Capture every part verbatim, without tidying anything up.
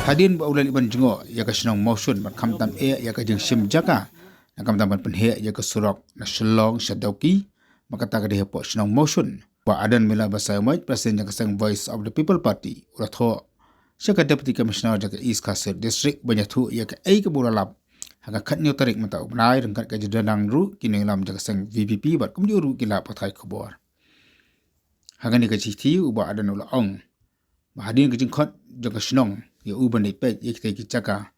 Hadien ba u la leit ban jngoh ïa ka shnong Mawshun bad khamtam eh ïa ka jingshim jaka, na ka bynta ban pynheh ïa ka surok na Shillong sha Dawki, ba kata ka dei hapoh shnong Mawshun. Bah Adan Miller Basaiawmoit, President jong ka seng Voice of the People Party, u la thoh sha ka Deputy Commissioner jong ka East Khasi Hills District ban ïathuh ïa kaei kaba u la lap ha ka khathynñiew tarik mynta u bnai, ryngkat ka jingdonlang ruh ki nongïalam jong ka seng V P P bad kumjuh ruh ki lad pathai khubor. Ha kane ka shithi u Bah Adan u la ong ba hadien ka jingkhot jong ka shnong ïa u ban leit peit ïa kita ki jaka,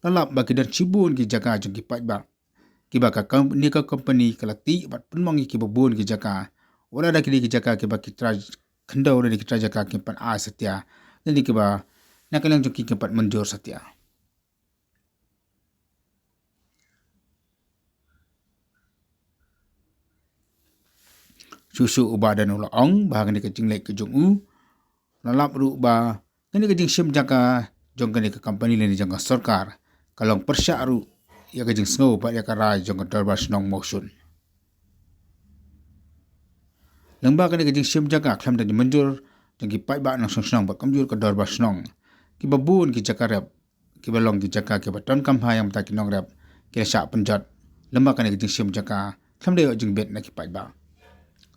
la lap ba ki don shibun ki jaka jong ki paidbah kiba ka kam-, ne ka company ka la tih bad pynmong ïa kiba bun ki jaka, wat la da ki dei ki jaka kiba ki trai khyndew lane ki trai jaka kim pat ai satia, lane kiba na ka liang jong ki kim pat mynjur satia. Shuh shuh u Bah Adan u la ong ba ha kane ka jingleit ka jong u, la lap ruh ba kane ka jingshim jaka jong kane ka company lane jong ka sorkar ka long pyrshah ruh ïa ka jingsngew bad ïa ka rai jong ka Dorbar Shnong Mawshun. Lyngba kane ka jingshim jaka khlem da jingmynjur jong ki paidbah nongshong shnong bad kumjuh ka Dorbar Shnong, kiba bun ki jaka rep kiba long ki jaka kiba donkam ha ïa mynta ki nongrep ki la shah pynjot lyngba kane ka jingshim jaka khlem da ïoh jingbit na ki paidbah.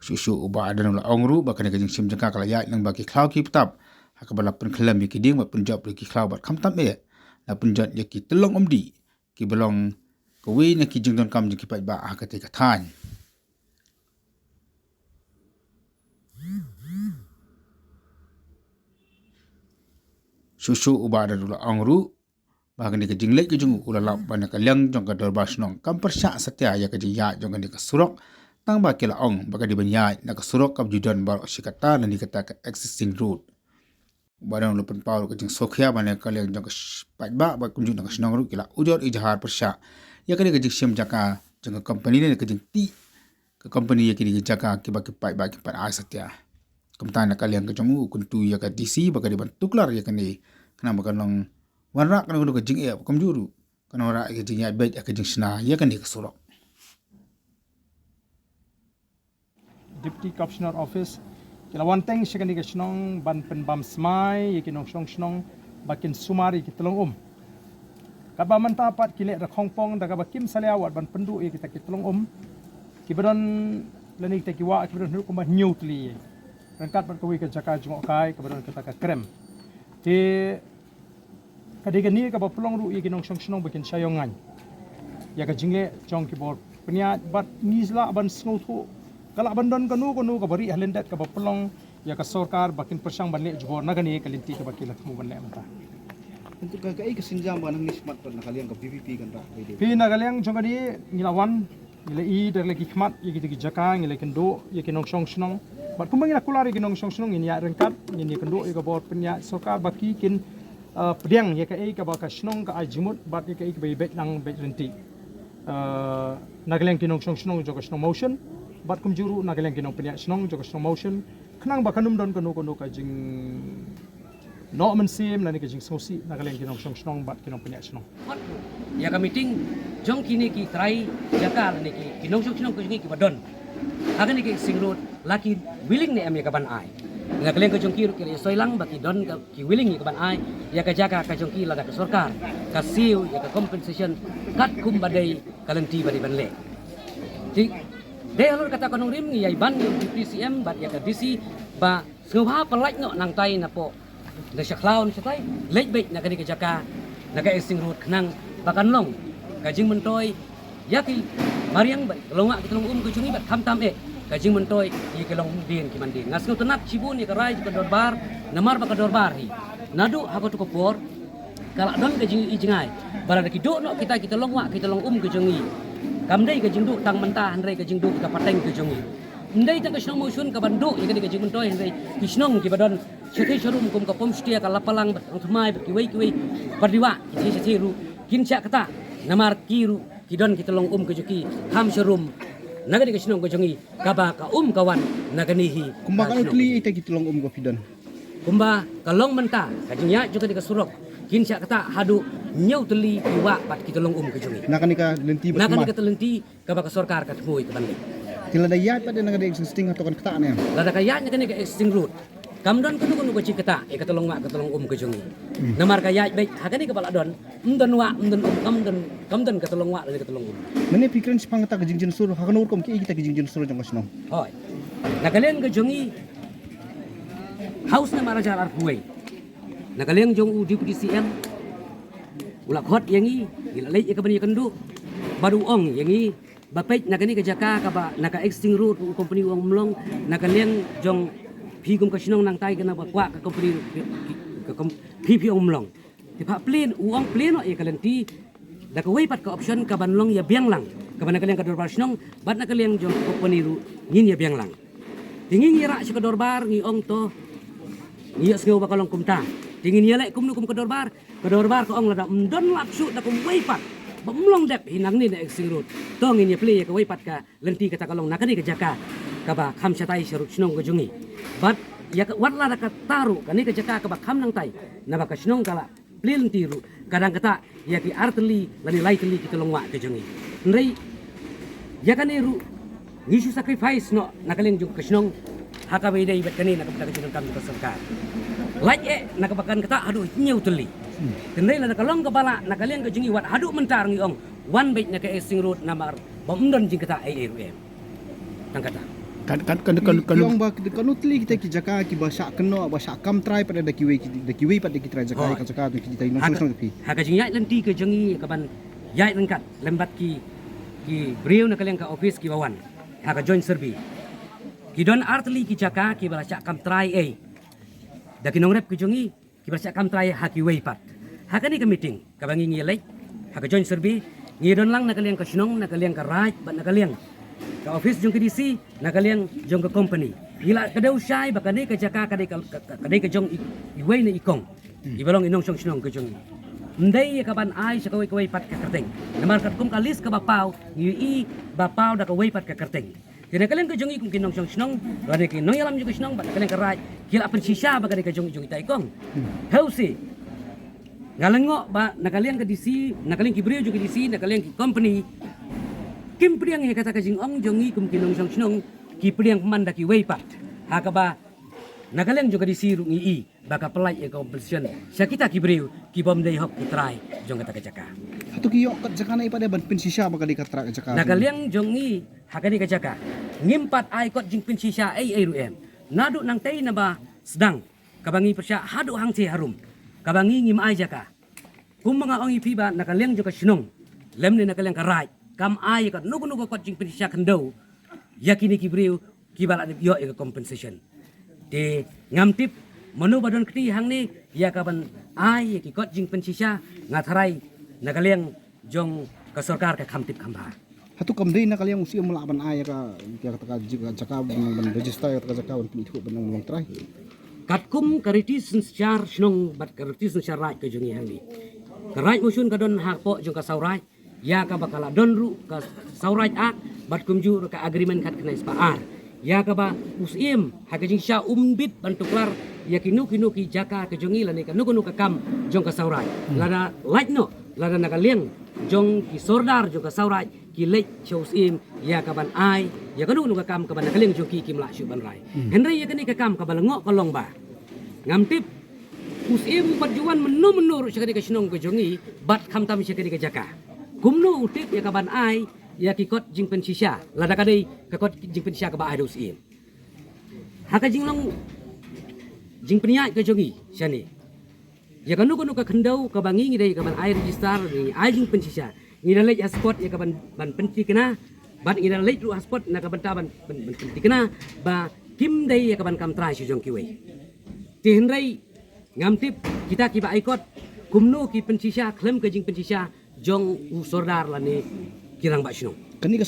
Shuh shuh u Bah Adan u la ong ruh ba kane ka jingshim jaka ka la ïaid lyngba ki khlaw ki btap, ha kaba la pynkhlem ïa ki dieng bad pynjop ïa ki khlaw bad khamtam eh la pynjot ïa ki tyllong umdih kiba long kawei na ki jingdonkam jong ki paidbah ha katei ka thaiñ. Shuh shuh u Bah Adan u la ong ruh ba ha kane ka jingleit ka jong u, u la lap ba na ka liang jong ka Dorbar Shnong kam pyrshah satia ïa ka jingïaid jong kane ka surok, tang ba ki la ong ba ka dei ban ïaid na ka surok kaba ju don baroh shi katta lane kata ka existing road. U Bah Adan u la pynpaw ruh ka jingsngewkhia ba na ka liang jong ka sh-, paidbah bad kumjuh na ka shnong ruh ki la ujor ijhar pyrshah ïa kane ka jingshim jaka jong ka company lane ka jingtih ka company ïa kine ki jaka kiba ki paidbah kim pat ai satia. Kumta na ka liang ka jong u, u kyntu ïa ka D C ba ka dei ban tuklar ïa kane, khnang ba kan long wanrah kano kano ka jingeh, kumjuh ruh kan wanrah ïa ka jingïaid beit ïa ka jingshna ïa kane ka surok. Deputy Commissioner Office ki la wan teng sha kane ka shnong ban pynbam smai ïa ki nongshong shnong ba kin sumar ïa ki tyllong um. Katba mynta pat ki leh da khongpong da kaba kim salia wat ban pynduh ïa kita ki tyllong um kiba don lane kita ki wah kiba don haduh kumba hynñiew tylli, ryngkat bad kawei ka jaka jngohkai kaba don kata ka krem. Te ka dei kane kaba pynlong ruh ïa ki nongshong shnong ba kin shah ïoh ngaiñ ïa ka jingleh jong ki bor pynïaid bad ngi lah ban sngewthuh ka lah ban don kano kano kaba rieh ha lyndet kaba pynlong ïa ka sorkar ba kin pyrshang ban leh jubor na kane ka lynti kaba ki la thmu ban leh mynta. Kyntu ka, kaei ka sienjam ba nangne shakhmat pat na ka liang ka V P P kan rah kaei de? Phi, na ka liang jong kane ngi la wan, ngi la ïohi da la ki khmat ïa kita ki jaka, ngi la kynduh ïa ki nongshong shnong. Bad kumba ngi la kular ïa ki nongshong shnong, ngin ïaid ryngkat, ngin ïa kynduh ïa ka bor pynïaid sorkar ba ki kin, uh, pdiang ïa kaei kaba ka shnong ka ai jingmut bad ïa kaei kaba ïa beit nang beit lynti. Uh, na ka liang ki nongshong shnong jong ka shnong Mawshun bad kumjuh ruh na ka liang ki nongpynïaid shnong jong ka shnong Mawshun, khnang ba kan ym don kano kano ka jing noh mynsiem lane ka jingsngewsih na ka liang ki nongshong shnong bad ki nongpynïaid shnong. Ïa ka meeting jong kine ki trai jaka lane ki, ki nongshong shnong ki jong ngi kiba don ha kane ka Existing Road, la ki willing ne em ïa ka ban ai? Na ka liang ka jong ki ruh ki la ïa soi lang ba ki don ka, ki willing ïa ka ban ai ïa ka jaka ka jong ki lada ka sorkar ka siew ïa ka compensation katkum ba dei ka lynti ba dei ban leh. Te dei halor kata ka nongrim ngi ïa ban ïa u Deputy C M bad ïa ka D C ba sngewbha pynlait noh nangtai napoh, na sha khlaw na shatai, leit beit na kane ka jaka, na ka Existing Road, khnang ba kan long ka jingmyntoi ïa ki mariang bad ka long, ki tyllong um ka jong ngi bad khamtam eh ka jingmyntoi ïa ki longdien ki mandien. Nga sngewtynnat shibun ïa ka rai jong ka dorbar, namar ba ka dorbar hi naduh ha kato ka por ka la don ka jingïohi jngai ba lada ki duh noh kita ki tyllong wah ki tyllong um ka jong ngi, kam dei ka jingduh tang mynta hynrei ka jingduh kita pateng ka jong ngi. Ym dei tang ka shnong Mawshun ka ban duh ïa kane ka jingmyntoi, hynrei ki shnong kiba don shathie sharum kum ka Pumstia, ka Lapalang bad Nongthymmai bad kiwei kiwei, bad ki wah shathie shathie ruh kin shah ktah namar ki ruh ki don ki tyllong um ka jong ki kham sharum na kane ka shnong ka jong ngi kaba ka um ka wan na kane hi. Kumba ka katno shnong tylli ita ki tyllong um ka phi don? Kumba ka long mynta ka jingïaid jong kane ka surok kin shah ktah haduh hynñiew tylli ki wah bad ki tyllong um ka jong ngi. Na kane ka lynti ba, na kane ka lynti kaba ka sorkar ka thmu ïa ka ban leh. Te lada ïaid pat na kane ka Existing hato kan ktah ne em? Lada ka ïaid na kane ka Existing Road, Kam don kano kano ka jingktah ïa ka tyllong wah ka tyllong um ka jong ngi. Namar ka ïaid beit ha kane kaba la don, ym don wah ym don um, kam don, kam don ka tyllong wah lane ka tyllong um. Mynne phi kren shaphang kata ka jingjynsur, ha kano rukom kiei kita ki jingjynsur jong ka shnong? Hooid. Na ka liang ka jong ngi, ha u snem ar hajar arphew wei, na ka liang jong u Deputy C M u la khot ïa ngi, ngi la leit ïa ka ban ïakynduh bad u ong ïa ngi ba peit na kane ka jaka kaba na ka Existing Road, u company u ong ym long, na ka liang jong phi kum ka shnong nangtai kane ba kwah ka company, ka kom-, phi phi ong ym long. Te phah plie, u ong plie noh ïa ka lynti da kawei pat ka option kaban long ïa biang lang, kaba na ka liang ka dorbar shnong bad na ka liang jong ka company ruh ngin ïa biang lang. Te ngi ngi rah sha ka dorbar, ngi ong to, ngi ïohsngew ba ka long kumta. Te ngin ïaleh kumno kum ka dorbar? Ka dorbar ka ong lada ym don lad shuh da kawei pat ba ym long dep hi nangne na Existing Road, to ngin ïa plie ïa kawei pat ka lynti, kata ka long na kane ka jaka kaba kham shatai sha rud shnong ka jong ngi. Bad ïa ka, wat lada kata ruh, kane ka jaka kaba kham nangtai, naba ka shnong ka la plie lynti ruh, ka dang ktah ïa ki ar tylli lane lai tylli ki tyllong wah ka jong ngi. Hynrei ïa kane ruh ngi shu sacrifice noh na ka liang jong ka shnong ha kaba ïadei bad kane na ka bynta ka jingdonkam jong ka sorkar. Lait eh na kaba kan ktah haduh hynñiew tylli. Hynrei lada ka long kaba lah na ka liang ka jong ngi, wat haduh mynta ngi ong wan beit na ka Existing Road namar ba ym don jingktah ei ei ruh em. Tang kata. Kan, kan, kan, kan, kan. Ki ong ba kano tylli kita ki jaka kiba shah kynnoh, ba shah kam trai pat da kiwei ki, da kiwei pat da ki trai jaka, hooid, ka jaka ki jaka nongshong shnong phi. Ha ka jingïaid lynti ka jong ngi kaban ïaid ryngkat lem bad ki, ki briew na ka liang ka office kiba wan ha ka joint survey, ki don ar tylli ki jaka kiba la shah kam trai ei da ki nongrep ka jong ngi, kiba la shah kam trai ha kiwei pat. Ha kane ka meeting kaba ngi ngi leit ha ka joint survey, ngi don lang na ka liang ka shnong, na ka liang ka raid bad na ka liang ka office jong ka D C, na ka liang jong ka company. Ngi la kdew shai ba kane ka jaka ka dei ka, ka, ka dei ka jong i, iwei na i kong iba long i nongshong shnong ka jong ngi. Ym dei ïa kaban ai sha kawei kawei pat ka kyrteng. Namar katkum ka list kaba paw, ngi i ba paw da kawei pat ka kyrteng. Te na ka liang ka jong ngi kum ki nongshong shnong, lane ki nongïalam jong ka shnong bad na ka liang ka raid, ki la pynshisha ba ka dei ka jong i jong ita i kong. Heusi, nga lyngngoh ba na ka liang ka D C, na ka liang ki briew jong ka D C, na ka liang ki company, kim pdiang ïa kata ka jingong jong ngi kum ki nongshong shnong, ki pdiang man da kiwei pat. Ha kaba na ka liang jong ka D C ruh ngi i ba ka pynlait ïa ka compensation sha kita ki briew ki bym dei hok ki trai jong kata ka jaka. Hato ki ïoh kot jaka na i pat ban pynshisha ba ka dei ka trai ka jaka? Na ka liang jong ngi ha kane ka jaka ngim pat ai kot jingpynshisha ei ei ruh em. Naduh nangtei naba sdang kaba ngi pyrshah haduh hangtei harum kaba ngi ngim ai jaka. Kumba nga ong ïa phi ba na ka liang jong ka shnong lymne na ka liang ka raid kam ai ïa kano kano ka kot jingpynshisha khyndew ïa kine ki briew kiba la dep ïoh ïa ka compensation. Te ngam tip mano ba don kti hangne ïa kaban ai ïa ki kot jingpynshisha, nga tharai na ka liang jong ka sorkar ka kham tip kham bha. Hato kam dei na ka liang u Syiem u lah ban ai ïa ka, ïa kata ka jaka, ban, ban register ïa kata ka jaka ban pynithuh ban long trai? Katkum ka riti synshar shnong bad ka riti synshar raid ka jong ngi hangne, ka raid mawshun ka don hapoh jong ka saw raid, ïa kaba ka la don ruh ka saw raid act bad kumjuh ruh ka agreement khatkhyndai spah ar, ïa kaba u Syiem ha ka jingshisha um bit ban tuklar ïa kino kino ki jaka ka jong ngi lane kano kano ka kam jong ka saw raid. Lada lait noh, lada na ka liang jong ki sordar jong ka saw raid ki leit sha u Syiem ïa kaban ai ïa kano kano ka kam kaba na ka liang jong ki kim lah shuh ban rai. Hynrei ïa kane ka kam kaba lyngngoh ka long ba ngam tip u Syiem u pat ju wan mynno mynno ruh sha kane ka shnong ka jong ngi bad khamtam sha kane ka jaka. Kumno u tip ïa kaban ai ïa ki kot jingpynshisha lada ka dei ka kot jingpynshisha kaba ai da u Syiem? Ha ka jinglong jingpynïaid ka jong ngi shane, ïa kano kano ka khyndew kaba ngi ngi dei kaban ai register, ngi ai jingpynshisha, ngi da leit ha spot ïa kaban, ban pyntikna, bad ngi da leit ruh ha spot na ka bynta ban, ban, ban pyntikna ba kim dei ïa kaban kam trai sha jong kiwei. Te hynrei ngam tip kita kiba ai kot kumno ki pynshisha khlem ka jingpynshisha jong u sordar lane ki rangbah shnong. Kane ka